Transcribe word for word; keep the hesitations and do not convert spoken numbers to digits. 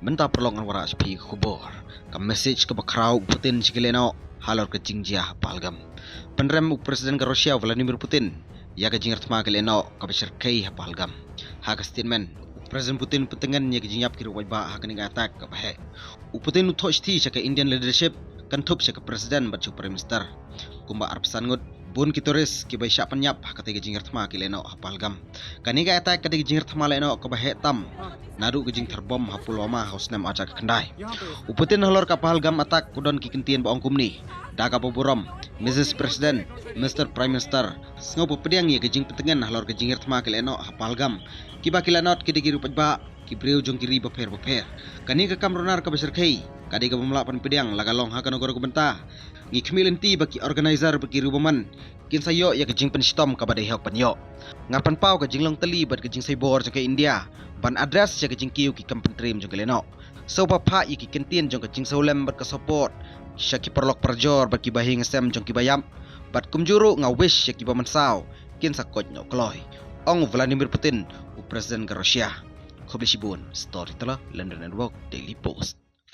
Mynta paralok ngan wanrah sha phi ka khubor. Ka message kaba khraw u Putin sha ki lehnoh halor ka jingjia ha Pahalgam. Pynrem u President ka Russia Vladimir Putin ïa ka jingïarap thma ki lehnoh kaba shyrkhei ha Pahalgam. Ha ka statement, u President Putin u pyntngen ïa ka jingïap ki riew paidbah ha kane ka attack kaba heh. U Putin u thoh shithi sha ka Indian leadership, kynthup sha ka President bad sha u Prime Minister. Kumba arphew san ngut bun ki tourist kiba shah pynïap ha katei ka jingïarap thma ki lehnoh ha Pahalgam. Kane ka attack ka dei ka jingïarap thma lehnoh kaba heh tam naduh ka jingthar bom ha Pulwama ha u snem arhajar khyndai. U Putin halor ka Pahalgam attack u don ki kyntien ba ong kumne: Da kaba burom, Missus President, Mister Prime Minister, sngewbha pdiang ïa ka jingpyntngen halor ka jingïarap thma ki lehnoh ha Pahalgam. Kiba ki lanot ki dei ki riew paidbah, ki briew jong ki ri bapher bapher. Kane ka kam runar kaba shyrkhei ka dei kaba ym lah ban pdiang la ka long ha kano kano ka bynta. Ngi khmih lynti ba ki organizer bad ki riewbymman kin sa ïoh ïa ka jingpynshitom kaba dei hok ban ïoh. Nga pynpaw ka jinglong tylli bad ka jingsaiñbor jong ka India ban address ïa ka jingkiew ki kam pyntriem jong ki lehnoh. Sngewbha phah ïa ki kyntien jong ka jingsngewlem bad ka support sha ki paralok parajor bad ki bahaïing hasem jong kiba ïap, bad kumjuh ruh nga wish ïa kiba mynsaw kin sa koit noh kloi, ong u Vladimir Putin, u President ka Russia. Khublei shibun. Storyteller, London Network, Daily Post.